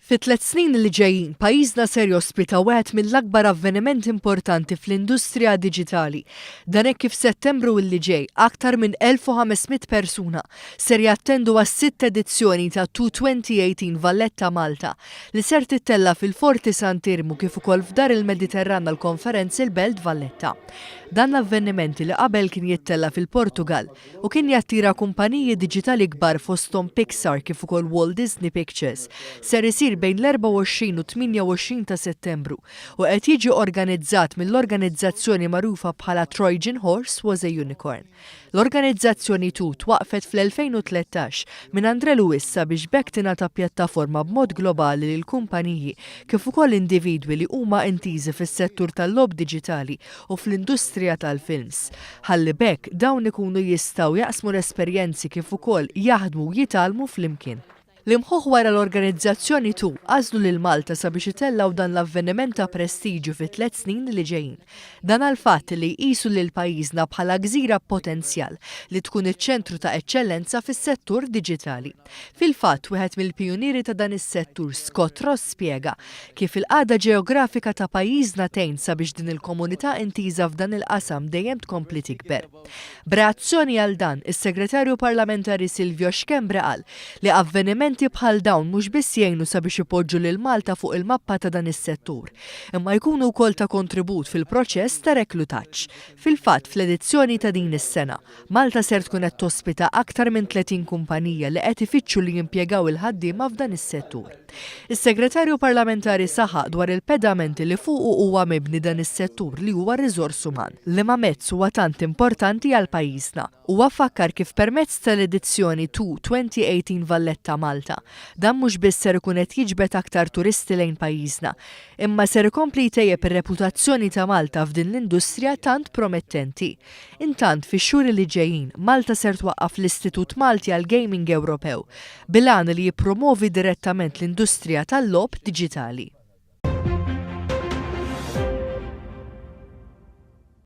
Fit-tliet snin li ġejjin, pajjiżna ser jospita wieħed mill-akbar avvenimenti importanti fl-industrija diġitali. Dan hekk kif Settembru illi ġej, aktar minn 1,500 persuna ser jattendu għas-sitt edizzjoni ta' 2 2018 Valletta Malta li ser tittella' fil-Forti Sant'Iermu kif ukoll f'Dar il-Mediterran għall-Konferenzi l-Belt Valletta. Dan l-avveniment li qabel kien jittella' fil-Portugall, u kien jattira kumpaniji diġitali kbar fosthom Pixar kif ukoll Walt Disney Pictures, ser isir bejn l-24 u 28 ta' Settembru u qed jiġi organizzat mill-organizzazzjoni magħrufa bħala Trojan Horse Was a Unicorn. L-organizzazzjoni tu twaqqfet fl-2013 minn Andre Lewis sabiex b'hekk tingħata pjattaforma b'mod globali lil kumpaniji kif ukoll individwi li huma intiżi fis-settur tal-logħob diġitali u fl-industrija tal-films, ħalli b'hekk dawn ikunu jistgħu jaqsmu l-esperjenzi kif ukoll jaħdmu u jitgħallmu flimkien. L-imħuħ wara l-organizzazzjoni tu għażlu lil Malta sabiex itellgħu dan l-avveniment ta' prestiġju fit-tliet snin li ġejjin. Dan għall-fatt li jqisu lil pajjiżna bħala gżira b'potenzjal li tkun iċ-ċentru ta' eċċellenza fis-settur diġitali. Fil-fatt, wieħed mill-pijunieri ta' dan is-settur, Scott Ross spjega kif il-qagħda ġeografika ta' pajjiżna tgħin sabiex din il-komunità intiża f'dan il-qasam dejjem tkompli tikber. B'reazzjoni għal dan, is-Segretarju Parlamentari Silvio Schembre qal li avvenimenti bħal dawn mhux biss jgħinu sabiex ipoġġu lil Malta fuq il-mappa ta' dan is-settur, imma jkunu wkoll ta' kontribut fil-proċess ta' reklutaġġ. Fil-fatt, fl-edizzjoni ta' din is-sena, Malta ser tkun qed tospita aktar minn 30 kumpanija li qed ifittxu li jimpjegaw il-ħaddiema f'dan is-settur. Is-Segretarju Parlamentari saħaq dwar il-pedamenti li fuqu huwa mibni dan is-settur li huwa r-riżors uman, liema mezz huwa tant importanti għal pajjiżna. Huwa fakkar kif permezz tal-edizzjoni 2 2018 Valletta Malta, dan mhux biss ser ikun qed jiġbed aktar turisti lejn pajjiżna, imma ser ikompli jtejjeb ir-reputazzjoni ta' Malta f'din l-industrija tant promettenti. Intant, fix-xhur li ġejjin, Malta ser twaqqaf l-Istitut Malti għall-Gaming Ewropew, bil-għan li jippromovi direttament l-industrija tal-logħob diġitali.